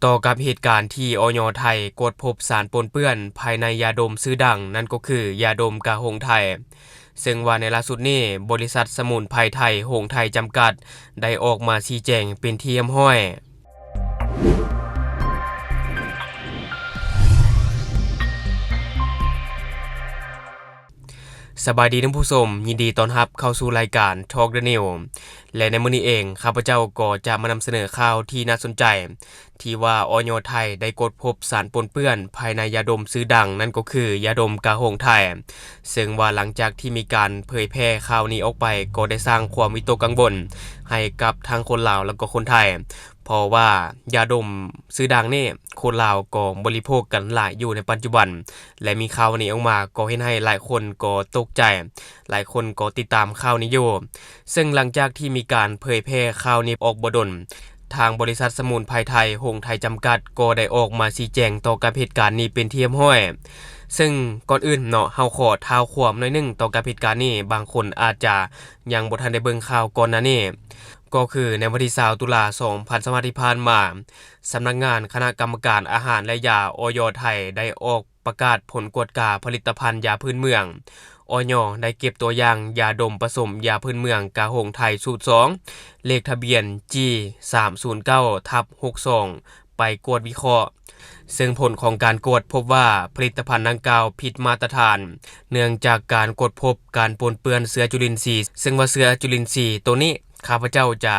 ຕໍ່ກັບເຫດການທີ່ ອຢ ໄທກວດພົບສານປົນເປື້ອນພາຍໃນຢາດົມຊື່ດັງ, ນັ້ນກໍຄືຢາດົມກາຫົງໄທ, ເຊິ່ງວ່າໃນລ່າສຸດນີ້ ບໍລິສັດສະໝຸນໄພໄທ ຫົງໄທ ຈຳກັດ ໄດ້ອອກມາຊີ້ແຈງເປັນທີ່ຮຽບຮ້ອຍ. ສະບາຍດີທ່ານຜູ້ຊົມ, ຍິນດີຕ້ອນຮັບເຂົ້າສູ່ລາຍການ Talk the News ແລະ ໃນມື້ນີ້ເອງ ຂ້າພະເຈົ້າກໍຈະມານຳສະເໜີຂ່າວທີ່ໜ້າສົນໃຈ ທີ່ວ່າ ອຢ ໄທໄດ້ກວດພົບສານປົນເປື້ອນພາຍໃນຢາດົມຊື່ດັງ, ນັ້ນກໍຄືຢາດົມກາຫົງໄທ, ເຊິ່ງວ່າຫຼັງຈາກທີ່ມີການເຜີຍແຜ່ຂ່າວນີ້ອອກໄປ ກໍໄດ້ສ້າງຄວາມວິຕົກກັງວົນໃຫ້ກັບທັງຄົນລາວ ແລະ ກໍຄົນໄທ, ເພາະວ່າຢາດົມຊື່ດັງນີ້ ຄົນລາວກໍບໍລິໂພກກັນຫຼາຍຢູ່ໃນປັດຈຸບັນ ແລະ ມີຂ່າວນີ້ອອກມາກໍເຮັດໃຫ້ຫຼາຍຄົນກໍຕົກໃຈ, ຫຼາຍຄົນກໍຕິດຕາມຂ່າວນີ້ຢູ່. ເຊິ່ງຫຼັງຈາກທີ່ມີການເຜີຍແຜ່ຂ່າວນີ້ອອກບໍ່ດົນ, ທາງບໍລິສັດສະໝຸນໄພໄທ ຫົງໄທ ຈຳກັດ ກໍໄດ້ອອກມາຊີ້ແຈງຕໍ່ກັບເຫດການນີ້ເປັນທີ່ຮຽບຮ້ອຍ. ເຊິ່ງກ່ອນອື່ນເນາະ, ເຮົາຂໍທ້າວຄວາມໜ້ອຍໜຶ່ງຕໍ່ກັບເຫດການນີ້, ບາງຄົນອາດຈະຍັງບໍ່ທັນໄດ້ເບິ່ງຂ່າວກ່ອນໜ້ານີ້. ກໍຄືໃນວັນທີຊາວ ຕຸລາ ສອງພັນຊາວຫ້າ ທີ່ຜ່ານມາ, ສຳນັກງານຄະນະກຳມະການອາຫານ ແລະ ຢາ ອຢ ໄທ ໄດ້ອອກປະກາດຜົນກວດກາຜະລິດຕະພັນຢາພື້ນເມືອງ, ອຢ ໄດ້ເກັບຕົວຢ່າງຢາດົມປະສົມຢາພື້ນເມືອງກາຫົງໄທສູດສອງ ເລກທະບຽນ ຈີ ສາມສູນເກົ້າ ທັບ ຫົກສອງ ໄປກວດວິເຄາະ, ເຊິ່ງຜົນຂອງການກວດພົບວ່າຜະລິດຕະພັນດັ່ງກ່າວຜິດມາດຕະຖານ ເນື່ອງຈາກການກວດພົບການປົນເປື້ອນເຊື້ອຈຸລິນຊີ, ເຊິ່ງວ່າເຊື້ອຈຸລິນຊີໂຕນີ້ ຂ້າພະເຈົ້າຈະ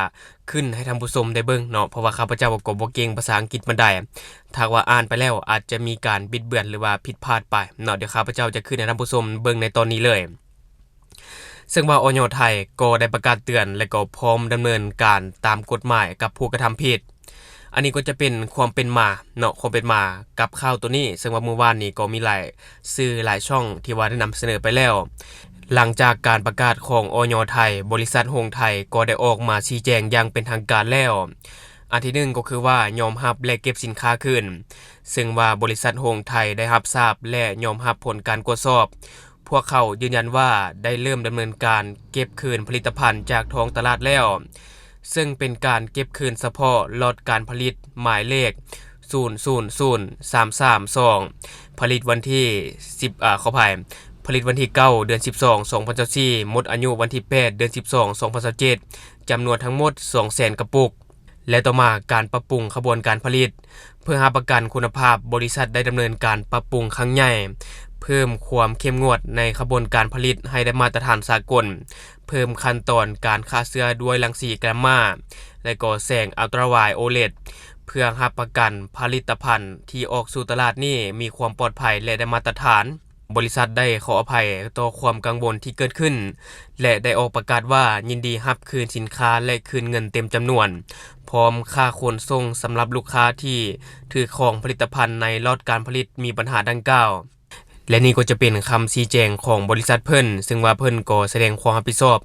ຂຶ້ນໃຫ້ທ່ານຜູ້ຊົມໄດ້ເບິ່ງເນາະ, ເພາະວ່າຂ້າພະເຈົ້າກໍບໍ່ເກັ່ງພາສາອັງກິດປານໃດ. ຖ້າຫາກວ່າອ່ານໄປແລ້ວອາດຈະມີການບິດເບືອນ ຫຼືວ່າຜິດພາດໄປເນາະ, ດຽວຂ້າພະເຈົ້າຈະຂຶ້ນໃຫ້ທ່ານຜູ້ຊົມເບິ່ງໃນຕອນນີ້ເລີຍ. ເຊິ່ງວ່າ ອຢ ໄທກໍໄດ້ປະກາດເຕືອນ ແລະ ກໍພ້ອມດຳເນີນການຕາມກົດໝາຍກັບຜູ້ກະທຳຜິດ. ອັນນີ້ກໍຈະເປັນຄວາມເປັນມາເນາະ, ຄວາມເປັນມາກັບຂ່າວໂຕນີ້, ເຊິ່ງວ່າມື້ວານນີ້ກໍມີຫຼາຍສື່ຫຼາຍຊ່ອງທີ່ວ່າໄດ້ນຳສະເໜີໄປແລ້ວ. ຫຼັງຈາກການປະກາດຂອງ ອຢ ໄທ, ບໍລິສັດຫົງໄທກໍໄດ້ອອກມາຊີ້ແຈງຢ່າງເປັນທາງການແລ້ວ. ອັນທີໜຶ່ງກໍຄືວ່າຍອມຮັບ ແລະ ເກັບສິນຄ້າຄືນ, ເຊິ່ງວ່າບໍລິສັດຫົງໄທໄດ້ຮັບຊາບ ແລະ ຍອມຮັບຜົນການກວດສອບ. ພວກເຂົາຢືນຢັນວ່າໄດ້ເລີ່ມດຳເນີນການເກັບຄືນຜະລິດຕະພັນຈາກທ້ອງຕະຫຼາດແລ້ວ, ເຊິ່ງເປັນການເກັບຄືນສະເພາະລັອດການຜະລິດໝາຍເລກ ສູນສູນສູນສາມສາມສອງ ຜະລິດວັນທີສິບ ອາ ຂໍອະໄພ ຜະລິດວັນທີເກົ້າ ເດືອນສິບສອງ ສອງພັນຊາວສີ່ ໝົດອາຍຸວັນທີແປດ ເດືອນສິບສອງ ສອງພັນຊາວເຈັດ ຈຳນວນທັງໝົດສອງແສນກະປຸກ. ແລະ ຕໍ່ມາການປັບປຸງຂະບວນການຜະລິດ. ເພື່ອຮັບປະກັນຄຸນນະພາບ, ບໍລິສັດໄດ້ດຳເນີນການປັບປຸງຄັ້ງໃຫຍ່, ເພີ່ມຄວາມເຂັ້ມງວດໃນຂະບວນການຜະລິດໃຫ້ໄດ້ມາດຕະຖານສາກົນ, ເພີ່ມຂັ້ນຕອນການຂ້າເຊື້ອດ້ວຍລັງສີກາມມາ ແລະ ກໍແສງອັລຕຣາໄວໂອເລັດ ເພື່ອຮັບປະກັນຜະລິດຕະພັນທີ່ອອກສູ່ຕະຫຼາດນີ້ມີຄວາມປອດໄພ ແລະ ໄດ້ມາດຕະຖານ. ບໍລິສັດໄດ້ຂໍອະໄພຕໍ່ຄວາມກັງວົນທີ່ເກີດຂຶ້ນ ແລະ ໄດ້ອອກປະກາດວ່າຍິນດີຮັບຄືນສິນຄ້າ ແລະ ຄືນເງິນເຕັມຈຳນວນ, ພ້ອມຄ່າຂົນສົ່ງສຳລັບລູກຄ້າທີ່ຖືຄອງຜະລິດຕະພັນໃນລັອດການຜະລິດມີບັນຫາດັ່ງກ່າວ. ແລະ ນີ້ກໍຈະເປັນຄຳຊີ້ແຈງຂອງບໍລິສັດເພິ່ນ, ເຊິ່ງວ່າເພິ່ນກໍສະແດງຄວາມຮັບຜິດຊອບ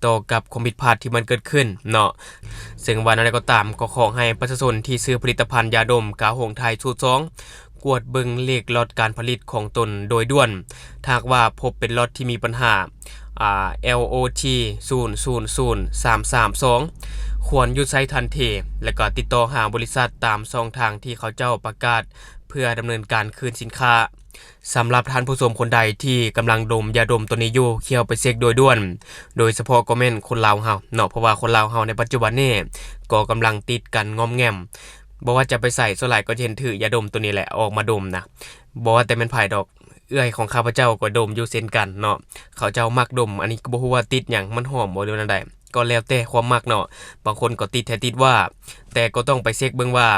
ຕໍ່ກັບຄວາມຜິດພາດທີ່ມັນເກີດຂຶ້ນເນາະ. ເຊິ່ງວ່າແນວໃດກໍຕາມ, ກໍຂໍໃຫ້ປະຊາຊົນທີ່ຊື້ຜະລິດຕະພັນຢາດົມກາຫົງໄທສູດສອງ ກວດເບິ່ງເລກລັອດການຜະລິດຂອງຕົນໂດຍດ່ວນ. ຖ້າຫາກວ່າພົບເປັນລັອດທີ່ມີບັນຫາ ອາ ແອລໂອທີ ສູນສູນສູນສາມສາມສອງ ຄວນຢຸດໃຊ້ທັນທີ ແລະ ກໍຕິດຕໍ່ຫາບໍລິສັດຕາມຊ່ອງທາງທີ່ເຂົາເຈົ້າປະກາດ ເພື່ອດຳເນີນການຄືນສິນຄ້າ. ສຳລັບທ່ານຜູ້ຊົມຄົນໃດທີ່ກຳລັງດົມຢາດົມໂຕນີ້ຢູ່, ຄຽວໄປເຊັກໂດຍດ່ວນ, ໂດຍສະເພາະກໍແມ່ນຄົນລາວເຮົາເນາະ, ເພາະວ່າຄົນລາວເຮົາໃນປັດຈຸບັນນີ້ກໍກຳລັງຕິດກັນງອມແງມ. ບໍ່ວ່າຈະໄປໃສ, ສ່ວນຫຼາຍກໍຈະເຫັນຖືຢາດົມໂຕນີ້ແຫຼະອອກມາດົມນະ. ບໍ່ວ່າແຕ່ແມ່ນໃຜດອກ, ເອື້ອຍຂອງຂ້າພະເຈົ້າກໍດົມຢູ່ເຊັ່ນກັນເນາະ. ເຂົາເຈົ້າມັກດົມ, ອັນນີ້ກໍບໍ່ຮູ້ວ່າຕິດຫຍັງ, ມັນຫອມບໍ່ ຫຼື ແນວໃດ, ກໍແລ້ວແຕ່ຄວາມມັກເນາະ. ບາງຄົນກໍຕິດແທ້ຕິດວ່າ, ແຕ່ກໍຕ້ອງໄປເຊັກເບິ່ງວ່າ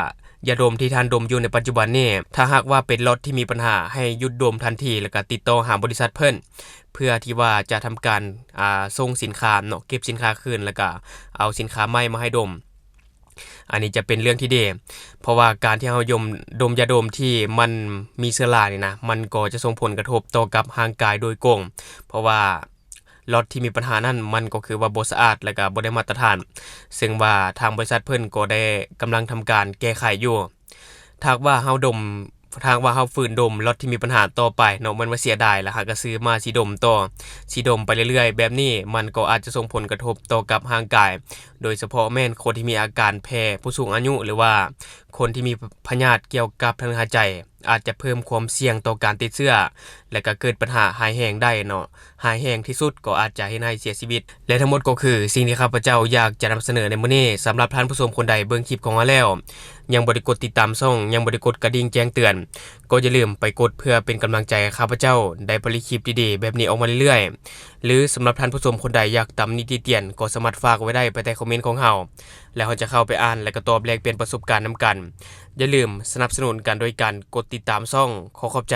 ຢາດົມທີ່ທ່ານດົມຢູ່ໃນປັດຈຸບັນນີ້, ຖ້າຫາກວ່າເປັນລັອດທີ່ມີບັນຫາ, ໃຫ້ຢຸດດົມທັນທີ ແລ້ວກໍຕິດຕໍ່ຫາບໍລິສັດເພິ່ນ ເພື່ອທີ່ວ່າຈະທຳການ ອ່າ ສົ່ງສິນຄ້າເນາະ, ເກັບສິນຄ້າຄືນ ແລ້ວກໍເອົາສິນຄ້າໃໝ່ມາໃຫ້ດົມ. ອັນນີ້ຈະເປັນເລື່ອງທີ່ດີ, ເພາະວ່າການທີ່ເຮົາຍົມ ດົມຢາດົມທີ່ມັນມີເຊື້ອລານີ້ນະ, ມັນກໍຈະສົ່ງຜົນກະທົບຕໍ່ກັບຮ່າງກາຍໂດຍກົງ, ເພາະວ່າລັອດທີ່ມີບັນຫານັ້ນ ມັນກໍຄືວ່າບໍ່ສະອາດ ແລ້ວກໍບໍ່ໄດ້ມາດຕະຖານ, ເຊິ່ງວ່າທາງບໍລິສັດເພິ່ນກໍໄດ້ກຳລັງທຳການແກ້ໄຂຢູ່. ຖ້າຫາກວ່າເຮົາດົມ ຖ້າຫາກວ່າເຮົາຝືນດົມລັອດທີ່ມີບັນຫາຕໍ່ໄປເນາະ ແມ່ນວ່າເສຍດາຍ ແລ້ວຫາກະຊື້ມາຊິດົມຕໍ່ ຊິດົມໄປເລື້ອຍໆ ແບບນີ້ມັນກໍອາດຈະສົ່ງຜົນກະທົບຕໍ່ກັບຮ່າງກາຍ ໂດຍສະເພາະແມ່ນຄົນທີ່ມີອາການແພ້ຜູ້ສູງອາຍຸ ຫຼືວ່າຄົນທີ່ມີພະຍາດກ່ຽວກັບທາງເດີນຫາຍໃຈ ອາດຈະເພີ່ມຄວາມສ່ຽງຕໍ່ການຕິດເຊື້ອ ແລະກະເກີດບັນຫາຮ້າຍແຮງໄດ້ເນາະ ຮ້າຍແຮງທີ່ສຸດກໍອາດຈະເຮັດໃຫ້ເສຍຊີວິດ. ແລະທັງໝົດກໍຄືສິ່ງທີ່ຂ້າພະເຈົ້າຢາກຈະນຳສະເໜີໃນມື້ນີ້. ສຳລັບທ່ານຜູ້ຊົມຄົນໃດເບິ່ງຄລິບຂອງເຮົາແລ້ວ ຍັງບໍ່ໄດ້ກົດຕິດຕາມຊ່ອງ ຍັງບໍ່ໄດ້ກົດກະດິ່ງແຈ້ງເຕືອນ ກໍຢ່າລືມໄປກົດເພື່ອເປັນກຳລັງໃຈໃຫ້ຂ້າພະເຈົ້າໄດ້ຜະລິດຄລິບດີໆແບບນີ້ອອກມາເລື້ອຍໆ ຫຼືສຳລັບທ່ານຜູ້ຊົມຄົນໃດຢາກຕຳໜິຕິຕຽນ ກໍສາມາດຝາກໄວ້ໄດ້ພາຍໃຕ້ຄອມເມັນຂອງເຮົາ ແລະເຮົາຈະເຂົ້າໄປອ່ານ ແລະກະຕອບແລກປ່ຽນປະສົບການນຳກັນ. ຢ່າລືມສະໜັບສະໜູນກັນໂດຍການກົດຕິດຕາມຊ່ອງ. ຂໍຂອບໃຈ.